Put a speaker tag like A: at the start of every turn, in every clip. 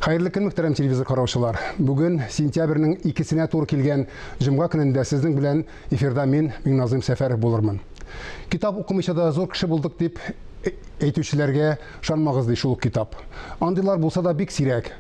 A: Хәерле көн, мөхтәрәм телевизор караучылар. Бүген сентябрьнең икесенә туры килгән җомга көнендә сезнең белән эфирда мин, Миңназыйм Сәфәров булырмын. Китап укымыйча да зур кеше булдык дип әйтүчеләргә ышанмагыз, ди шул ук китап. Андыйлар булса да бик сирәк.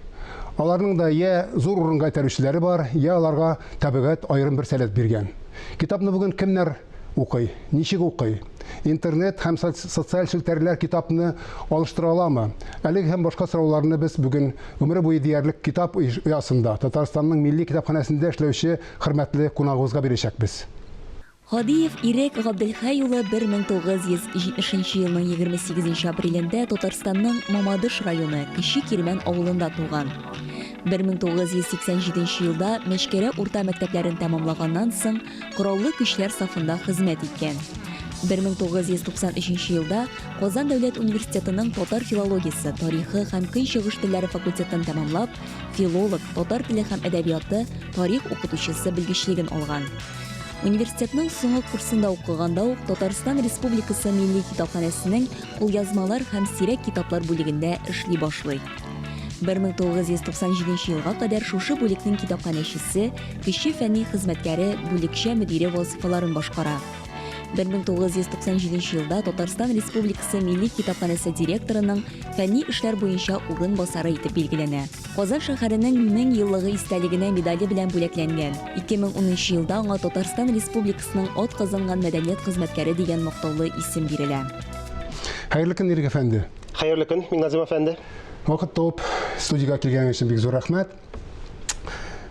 A: Аларның да йә зур урынга этәрүчеләре бар, йә аларга табигать аерым бер сәләт биргән. Китапны бүген кемнәр укый? Ничек укый? Интернет һәм социаль челтәрләр китапны алыштыра аламы? Әлеге һәм башка сорауларны без бүген гомере буе диярлек китап оясында, Татарстанның Милли китапханәсендә эшләүче хөрмәтле кунагыбызга бирәчәкбез.
B: Һадиев Ирек Габделхәй улы 1970 нче елның 28 нче апрелендә Татарстанның Мамадыш районы Кече Кирмән авылында туган. 1987 нче елда Мәчкәрә урта мәктәпләрен тәмамлаганнан соң, Кораллы Көчләр сафында хезмәт иткән. 1993 елда Казан дәүләт университетының татар филологиясе, тарихы һәм көнчыгыш телләре факультетын тәмамлап, филолог, татар теле һәм әдәбияты, тарих укытучысы белгечлеген алган. Университетның соңгы курсында укыганда ук Татарстан Республикасы Милли китапханәсенең кулъязмалар һәм сирәк китаплар бүлегендә эшли башлый. 1997 елга кадәр шушы бүлекнең китапханәчесе, кече фәнни хезмәткәре, бүлекчә мөдире вазыйфаларын башкара. 1997 елда Татарстан Республикасы Милли китапханәсе директорының фәнни эшләр буенча урынбасары итеп билгеләнә. Казан шәһәренең 1000 еллыгы истәлегенә медале белән бүләкләнгән. 2010 елда аңа Татарстан Республикасының атказанган мәдәният хезмәткәре дигән мактаулы исем бирелә.
A: Хәерле көн, Ирек әфәнде!
C: Хәерле көн, Миңназим әфәнде!
A: Вакыт табып, студиягә килгәнегез өчен бик зур рәхмәт.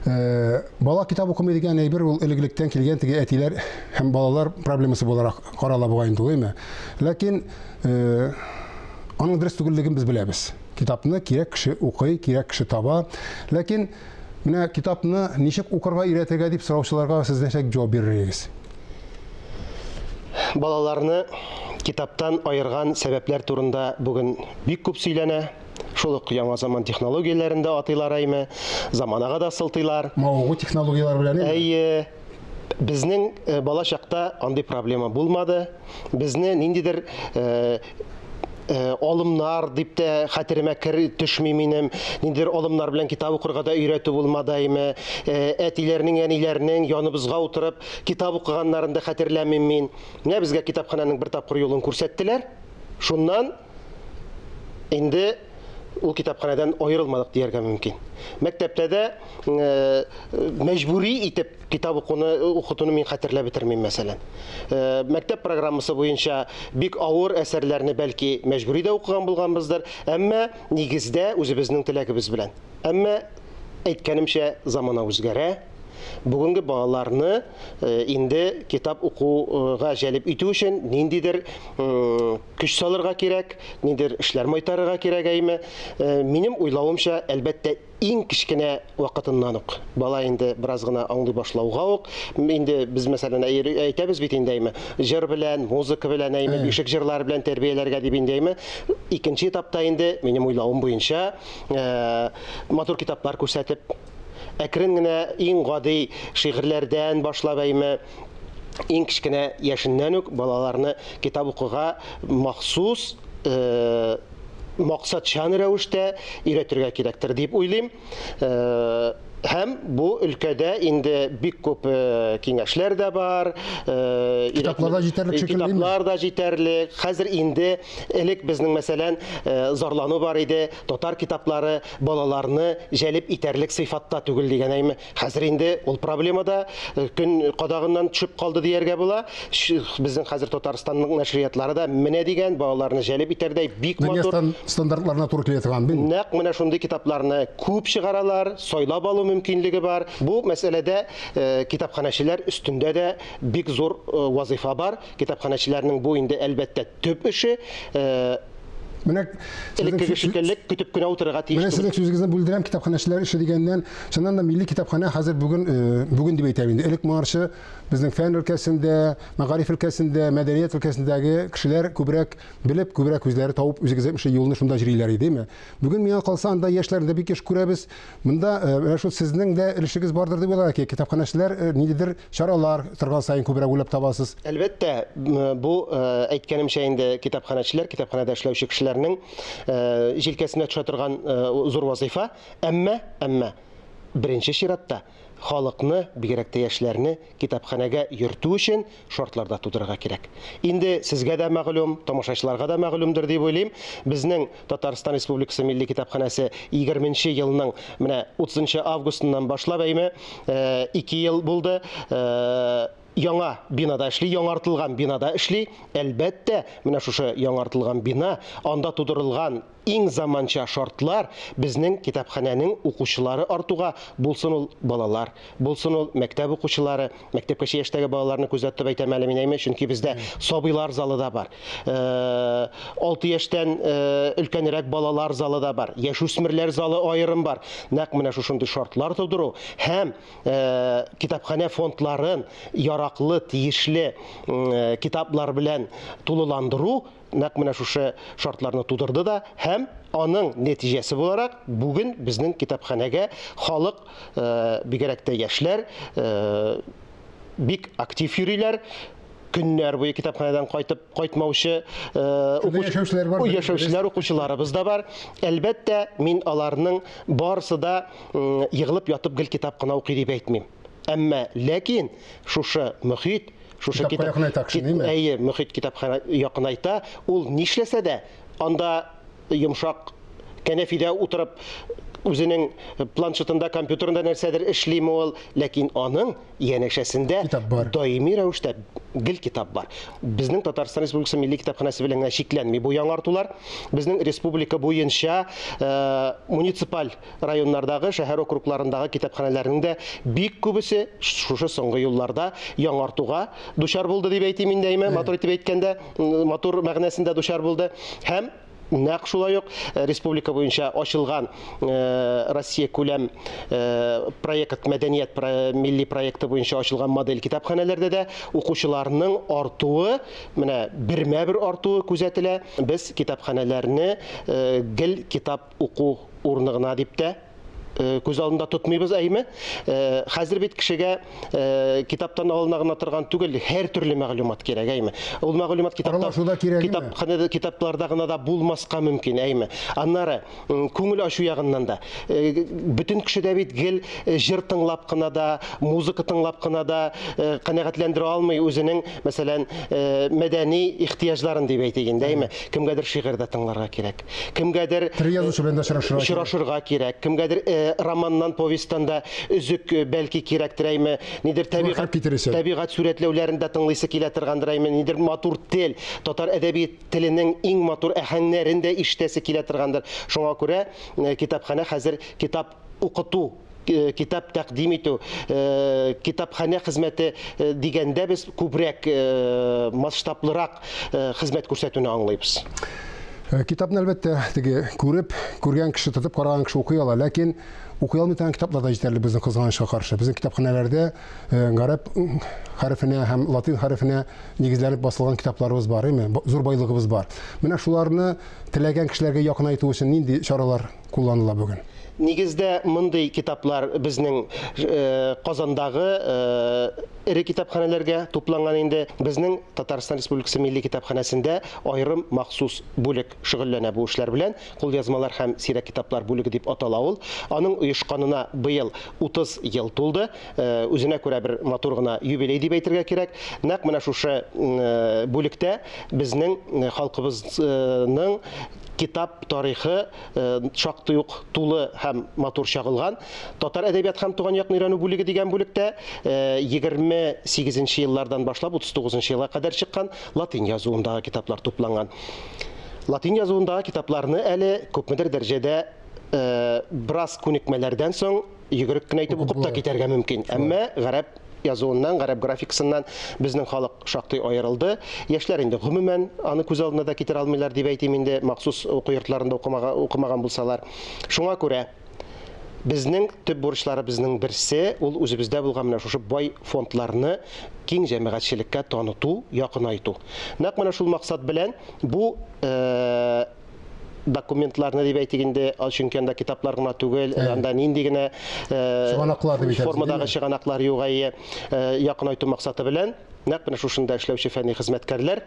A: Э, бала китап укымый дигән әйбер ул элек-электән килгән теге әтиләр һәм балалар проблемасы буларак карала бугай инде, әйме? Ләкин э, аның дөрес түгеллеген без беләбез. Китапны кирәк кеше укый, кирәк кеше таба. Ләкин менә китапны ничек укырга өйрәтергә дип сораучыларга сез нәрсә җавап бирер идегез?
C: Балаларны китаптан аерган сәбәпләр турында бүген бик күп сөйләнә. Шул ук яңа заман технологияләрен дә атыйлар әйме, заманага да сылтыйлар.
A: Мавыгу технологияләре белән
C: әйме? Әйе. Безнең э, бала чакта андый проблема булмады. Безне ниндидер э, э, алымнар дип тә хәтеремә кер төшми минем. Ниндидер алымнар белән китап укырга да өйрәтү булмады әйме. Әтиләрнең, әниләрнең яныбызга утырып китап укыганнарын да хәтерләмим мин. Менә безгә китапханәнең бер тапкыр юлын күрсәттеләр. Шуннан инде ул китапханәдән аерылмадык дияргә мөмкин. Мәктәптә дә э, мәҗбүри итеп китап укуны укытуны мин хәтерләп бетермим, мәсәлән. Э, мәктәп программасы буенча бик авыр әсәрләрне бәлки мәҗбүри дә укыган булганбыздыр, әмма нигездә үзебезнең теләгебез белән. Әмма әйткәнемчә, замана үзгәрә. Бүгенге балаларны э, инде китап укуга җәлеп итү өчен ниндидер көч салырга кирәк, ниндидер эшләр майтарырга кирәк әйме. Э, минем уйлавымча, әлбәттә, иң кечкенә вакытыннан ук бала инде бераз гына аңлый башлауга ук инде без мәсәлән әйтәбез бит инде әйме җыр белән музыка белән әйме бишек җырлары белән тәрбияләргә дип инде әйме икенче этапта инде минем уйлавым буенча э, матур китаплар күрсәтеп әкрен генә иң гади шигырьләрдән башлап әйме иң кечкенә яшеннән үк балаларны китап укуга махсус э, максатчан рәвештә өйрәтергә кирәктер дип уйлыйм. Э, һәм бу өлкәдә инде бик күп э, киңәшләр дә бар.
A: Э, китаплар да җитәрлек шикелле.
C: Китаплар да җитәрлек. Хәзер инде элек безнең мәсәлән зарлану бар иде, татар китаплары балаларны җәлеп итәрлек сыйфатта түгел дигән әйме. Хәзер инде ул проблема да э, көн кадагыннан төшеп калды дияргә була. Безнең хәзер Татарстанның нәшриятлары да менә дигән балаларны җәлеп итәрдәй бик матур
A: стандартларына туры килә торган бит.
C: Нәкъ менә шундый китапларны күп чыгаралар, сайлап алу мөмкинлеге бар. Бу мәсьәләдә э, китапханәчеләр өстендә дә бик зур э, вазыйфа бар. Китапханәчеләрнең бу инде әлбәттә төп эше.
A: Менә
C: элеккеге шикелле көтеп кенә утырырга тиеш.
A: Менә сезнең сүзегезне бүлдерәм, китапханәчеләр эше дигәннән, чыннан да милли китапханә хәзер бүген э, бүген дип әйтәм инде. Элек моңарчы безнең фән өлкәсендә, мәгариф өлкәсендә, мәдәният өлкәсендәге кешеләр күбрәк белеп, күбрәк үзләре табып, үзегез әйтмешли юлны шунда җөриләр иде, димме? Бүген миңа калса, анда яшьләрне дә бик еш күрәбез. Монда э, менә шул сезнең дә өлешегез бардыр дип уйларга кирәк. Китапханәчеләр э, ниндидер чаралар торган саен күбрәк уйлап табасыз.
C: Әлбәттә, бу, әйткәнемчә инде, китапханәчеләр, китапханәдә эшләүче кешеләр китапханәчеләрнең җилкәсенә төшә торган зур вазыйфа. Әмма, әмма беренче чиратта халыкны, бигрәк тә яшьләрне китапханәгә йөртү өчен шартлар да тудырырга кирәк. Инде сезгә дә мәгълүм, тамашачыларга да мәгълүмдер дип уйлыйм. Безнең Татарстан Республикасы Милли китапханәсе 20 елның менә 30 августыннан башлап, әйме, 2 ел булды, яңа бинада эшли, яңартылган бинада эшли. Әлбәттә, менә шушы яңартылган бина, анда тудырылган иң заманча шартлар безнең китапханәнең укучылары артуга, булсын ул балалар, булсын ул мәктәп укучылары, мәктәпкәчә яшьтәге балаларны күздә тотып әйтәм әле мин, әйме, чөнки бездә сабыйлар залы да бар. 6 яшьтән өлкәнрәк балалар залы да бар, яшүсмерләр залы аерым бар. Нәкъ менә шушындый шартлар тудыру һәм китапханә фондларын яраклы, тиешле китаплар белән тулыландыру нәкъ менә шушы шартларны тудырды да, һәм аның нәтиҗәсе буларак бүген безнең китапханәгә халык, бигрәк тә яшьләр, бик актив йөриләр. Көннәр буе китапханәдән кайтып кайтмаучы яшәүчеләр, укучыларыбыз да бар. Әлбәттә, мин аларның барысы да егылып ятып гел китап кына укый дип әйтмим. Әмма ләкин шушы мөхит, шушы әйе, мөхит китапханә якынайта, ул нишләсә дә, анда йомшак кәнәфидә утырып, үзенең планшетында, компьютерында нәрсәдер эшлиме ул, ләкин аның янәшәсендә даими рәвештә гел китап бар. Безнең Татарстан Республикасы Милли китапханәсе белән генә чикләнми бу яңартулар. Безнең республика буенча муниципаль районнардагы, шәһәр округларындагы китапханәләрнең дә бик күбесе шушы соңгы елларда яңартуга дучар булды дип әйтим инде, әйме, матур итеп әйткәндә, матур мәгънәсендә дучар булды. Һәм нәкъ шулай ук республика буенча ачылган Россия күләм проект, мәдәният милли проекты буенча ачылган модель китапханәләрдә дә укучыларның артуы, менә бермә-бер артуы күзәтелә. Без китапханәләрне гел китап уку урыны гына дип тә күз алдында тотмыйбыз, әйме? Хәзер бит кешегә китаптан алына гына торган түгел, һәр төрле мәгълүмат кирәк, әйме? Ул мәгълүмат китапта, китапларда гына да булмаска мөмкин, әйме? Аннары күңел ачу ягыннан да. Бөтен кеше дә бит гел җыр тыңлап кына да, музыка тыңлап кына да канәгатьләндерә алмый үзенең, мәсәлән, мәдәни ихтыяҗларын дип әйтик инде, әйме? Кемгәдер шигырь дә тыңларга кирәк. Кемгәдер
A: язучы белән дә
C: очрашырга кирәк. Кемгәдер романнан, повестьтан да өзек бәлки кирәктер, әйме? Нидер табигать сурәтләүләрен дә тыңлыйсы килә торгандыр, әйме? Нидер матур тел, татар әдәби теленең иң матур әһәңнәрен дә ишетәсе килә торгандыр. Шуңа күрә китапханә хәзер китап укыту, китап тәкъдим итү, китапханә хезмәте дигәндә без күбрәк масштаблырак хезмәт күрсәтүне аңлыйбыз.
A: Китапны әлбәттә теге күреп, күргән кеше, тотып караган кеше укый ала, ләкин укый алмый торган китаплар да җитәрлек безнең кызганычка каршы. Безнең китапханәләрдә гарәп хәрефенә һәм латин хәрефенә нигезләнеп басылган китапларыбыз бар, әйме? Зур байлыгыбыз бар. Менә шуларны теләгән кешеләргә якынайту өчен нинди чаралар кулланыла бүген?
C: Нигездә мондый китаплар безнең Казандагы эре китапханәләргә тупланган инде. Безнең Татарстан Республикасы Милли китапханәсендә аерым махсус бүлек шөгыльләнә бу эшләр белән. Кулъязмалар һәм сирәк китаплар бүлеге дип атала ул. Аның оешканына быел 30 ел тулды. Үзенә күрә бер матур гына юбилей дип әйтергә кирәк. Нәкъ менә шушы бүлектә безнең халкыбызның китап тарихы шактый ук тулы һәм матур чагылган. Татар әдәбият һәм туган якны өйрәнү бүлеге дигән бүлектә 28 еллардан башлап 39 елга кадәр чыккан латин язуындагы китаплар тупланган. Латин язуындагы китапларны әле күпмедер дәрәҗәдә бераз күнекмәләрдән соң йөгерек кенә итеп укып та китәргә мөмкин. Әмма гарәп язуыннан, гарәп графикасыннан безнең халык шактый аерылды. Яшьләр инде гомумән аны күз алдына да китерә алмыйлар дип әйтим инде, махсус уку йортларында укымаган булсалар. Шуңа күрә безнең төп бурычларыбызның берсе ул үзебездә булган менә шушы бай фондларны киң җәмәгатьчелеккә таныту, якынайту. Нәкъ менә шул максат белән бу документларны дип әйтик инде, чөнки анда китаплар гына түгел, анда нинди генә формадагы чыганаклар юк, әйе, якынайту максаты белән нәкъ менә шушында эшләүче фәнни хезмәткәрләр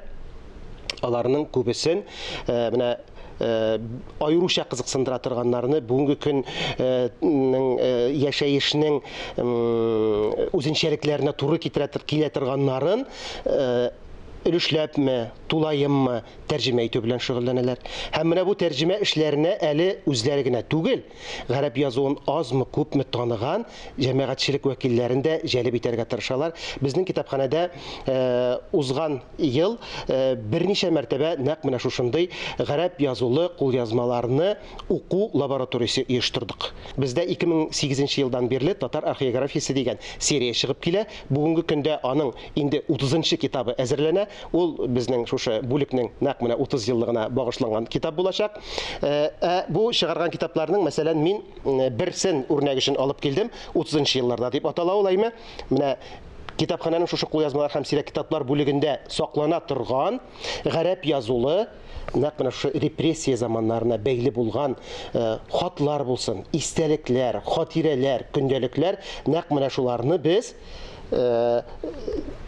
C: аларның күбесен менә аеруча кызыксындыра торганнарны, бүгенге көннең яшәешнең үзенчәлекләренә туры китерә килә торганнарын өлешләпме, тулаеммы тәрҗемә итү белән шөгыльләнәләр. Һәм менә бу тәрҗемә эшләренә әле үзләре генә түгел, гарәп язуын азмы-күпме таныган җәмәгатьчелек вәкилләрен дә җәлеп итәргә тырышалар. Безнең китапханәдә узган ел берничә мәртәбә нәкъ менә шушындый гарәп язулы кулъязмаларны уку лабораториясе оештырдык. Бездә 2008 елдан бирле Татар археографиясе дигән серия чыгып килә. Бүгенге көндә аның инде 30 нчы китабы әзерләнә. Ул безнең шушы бүлекнең нәкъ менә 30 еллыгына багышланган китап булачак. Ә бу чыгарган китапларның, мәсәлән, мин берсен үрнәк өчен алып килдем. 30 нчы елларда дип атала ул, әйме? Менә китапханәнең шушы кулъязмалар һәм сирәк китаплар бүлегендә саклана торган гарәп язулы нәкъ менә шушы репрессия заманнарына бәйле булган хатлар булсын, истәлекләр, хатирәләр, көндәлекләр, нәкъ менә шуларны без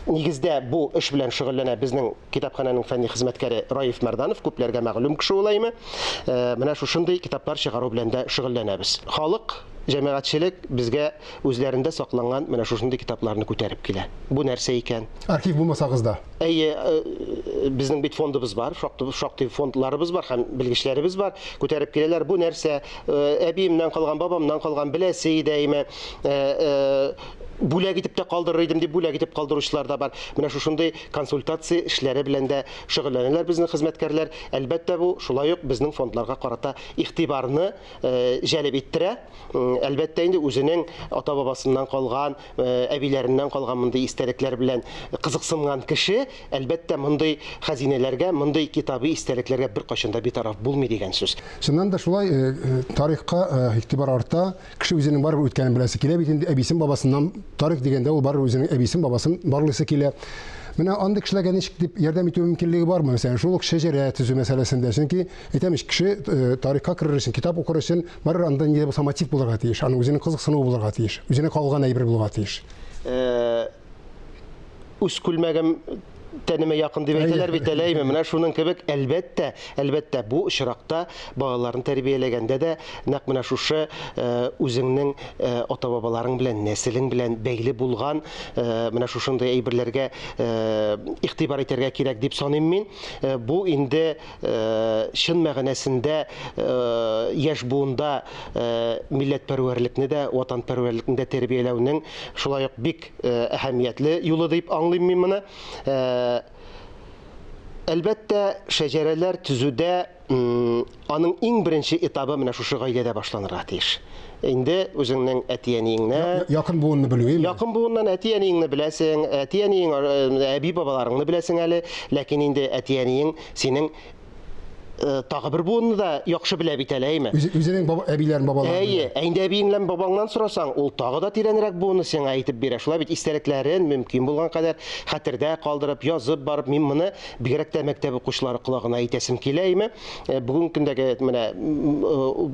C: нигездә бу эш белән шөгыльләнә безнең китапханәнең фәнни хезмәткәре Раиф Мәрданов, күпләргә мәгълүм кеше ул, әйме. Менә шушындый китаплар чыгару белән дә шөгыльләнәбез. Халык, җәмәгатьчелек безгә үзләрендә сакланган менә шушындый китапларны күтәреп килә. Бу нәрсә икән?
A: Архив булмасагыз да.
C: Әйе, безнең бит фондыбыз бар, шактый, шактый фондларыбыз бар һәм белгечләребез бар. Күтәреп киләләр. Бу нәрсә? Әбиемнән калган, бабамнан калган, беләсе иде, әйме. Бүләк итеп тә калдырыр идем дип бүләк итеп калдыручылар да бар. Менә шушындый консультация эшләре белән дә шөгыльләнәләр безнең хезмәткәрләр. Әлбәттә, бу шулай ук безнең фондларга карата игътибарны җәлеп иттерә. Әлбәттә инде, үзенең ата-бабасыннан калган, әбиләреннән калган мондый истәлекләр белән кызыксынган кеше, әлбәттә, мондый хәзинәләргә, мондый китаби истәлекләргә беркайчан да битараф булмый дигән сүз.
A: Чыннан да шулай, тарихка игътибар арта. Кеше үзенең барыбер үткәнен беләсе килә бит инде, әбисен, бабасыннан тарих дигәндә ул барыбер үзенең әбисен, бабасын барлыйсы килә. Менә андый кешеләргә ничек дип ярдәм итү мөмкинлеге бармы? Мәсәлән, шул ук шәҗәрә төзү мәсьәләсендә. Чөнки, әйтәм ич, кеше тарихка керер өчен, китап укыр өчен барыбер анда нидә булса мотив булырга тиеш, аның үзенең кызыксынуы булырга тиеш, үзенә кагылган әйбер булырга тиеш.
C: Үз күлмәгем тәнемә якын дип әйтәләр бит әле, әйме? Менә шуның кебек, әлбәттә, әлбәттә, бу очракта балаларны тәрбияләгәндә дә нәкъ менә шушы үзеңнең ата-бабаларың белән, нәселең белән бәйле булган менә шушындый әйберләргә игътибар итәргә кирәк дип саныйм мин. Бу инде чын мәгънәсендә яшь буында милләтпәрвәрлекне дә, ватанпәрвәрлекне дә тәрбияләүнең шулай ук бик әһәмиятле юлы дип аңлыйм мин моны. Әлбәттә, шәҗәрәләр төзүдә аның иң беренче этабы менә шушы гаиләдә башланырга тиеш. Инде үзеңнең әти-әниеңне
A: якын буынны белү, әйеме?
C: Якын буыннан әти-әниеңне беләсең, әти-әниең, әби-бабаларыңны беләсең әле, ләкин инде әти-әниең синең тагы бер буынны да яхшы белә бит әле, әйме?
A: Үзенең баба, әбиләрен, бабаларын.
C: Әйе, ә инде әбиең белән бабаңнан сорасаң, ул тагы да тирәнрәк буынны сиңа әйтеп бирә. Шулай бит, истәлекләрен мөмкин булган кадәр хәтердә калдырып, язып барып, мин моны бигрәк тә мәктәп укучылары колагына әйтәсем килә, әйме? Бүгенге көндәге менә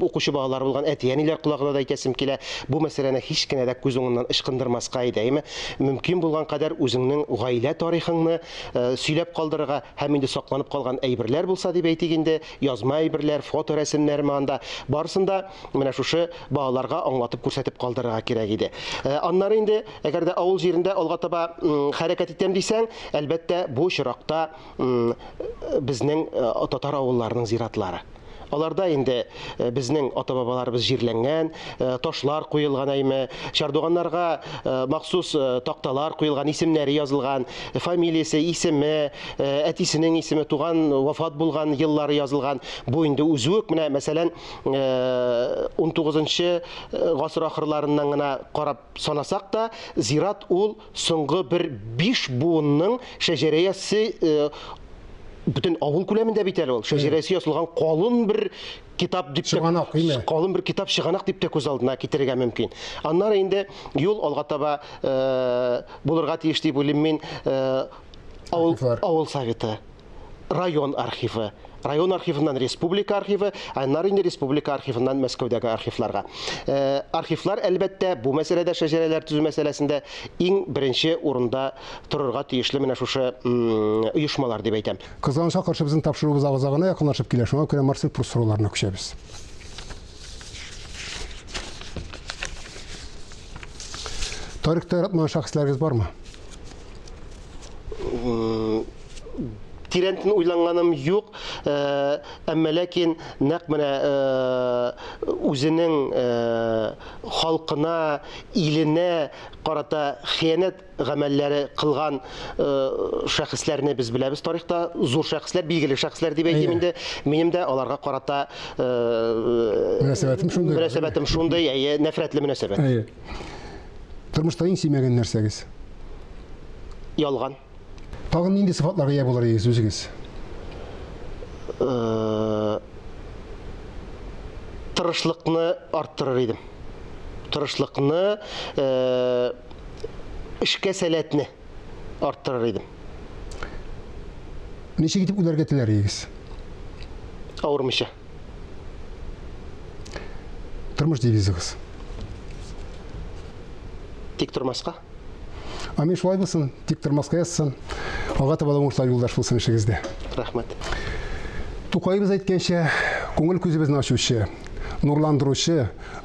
C: укучы балалары булган әти-әниләр колагына да әйтәсем килә. Бу мәсьәләне һич кенә дә күз уңыннан ычкындырмаска иде, әйме? Мөмкин булган кадәр үзеңнең гаилә тарихыңны сөйләп калдырырга һәм инде сакланып калган әйберләр булса, дип әйтик инде, язма әйберләр, фоторәсемнәрме анда, барысын да менә шушы балаларга аңлатып күрсәтеп калдырырга кирәк иде. Аннары инде, әгәр дә авыл җирендә алга таба хәрәкәт итәм дисәң, әлбәттә, бу очракта безнең татар авылларының зиратлары. Аларда инде безнең ата-бабаларыбыз җирләнгән, ташлар куелган әйме, чардуганнарга махсус такталар куелган, исемнәре язылган, фамилиясе, исеме, әтисенең исеме, туган, вафат булган еллары язылган. Бу инде үзе үк менә, мәсәлән, 19 гасыр ахырларыннан гына карап санасак та, зират ул соңгы бер 5 буынның шәҗәрәясе бөтен авыл күләмендә бит әле ул. Шәҗәрәсе язылган калын бер китап дип
A: чыганак, име?
C: Калын бер китап чыганак дип тә күз алдына китерергә мөмкин. Аннары инде юл алга таба булырга тиеш дип уйлыйм мин. Авыл, авыл советы, район архивы, район архивыннан республика архивы, аннары инде республика архивыннан Мәскәүдәге архивларга. Э, архивлар, әлбәттә, бу мәсьәләдә шәҗәрәләр төзү мәсьәләсендә иң беренче урында торырга тиешле менә шушы оешмалар дип әйтәм.
A: Кызганычка каршы безнең тапшыруыбыз азагына якынлашып килә, шуңа күрә Марсель Пруст сорауларына күчәбез. Тарихта яратмаган шәхесләрегез бармы?
C: Тирәнтен уйланганым юк, э, әмма ләкин нәкъ менә э, үзенең э, халкына, иленә карата хыянәт гамәлләре кылган шәхесләрне без беләбез тарихта, зур шәхесләр, билгеле шәхесләр дип әйтим инде. Минем дә аларга карата
A: мөнәсәбәтем шундый.
C: Мөнәсәбәтем шундый, әйе, нәфрәтле мөнәсәбәт.
A: Әйе. Тормышта иң сөймәгән нәрсәгез?
C: Ялган.
A: Тагын нинди сыфатларга ия булыр идегез үзегез?
C: Э, тырышлыкны арттырыр идем. Тырышлыкны, э, эшкә сәләтне арттырыр идем.
A: Ничек итеп үләргә теләр идегез?
C: Авырмыйча.
A: Тормыш девизыгыз?
C: Тик тормаска.
A: Амин, шулай булсын, тик тормаска язсын. Алга таба да уңышлар юлдаш булсын эшегездә.
C: Рәхмәт.
A: Тукаебыз әйткәнчә, күңел күзебезне ачучы, нурландыручы,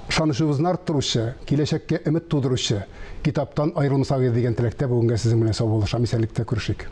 A: ышанычыбызны арттыручы, киләчәккә өмет тудыручы китаптан аерылмасагыз дигән теләктә бүгенгә сезнең белән саубуллашам. Исәнлектә күрешик.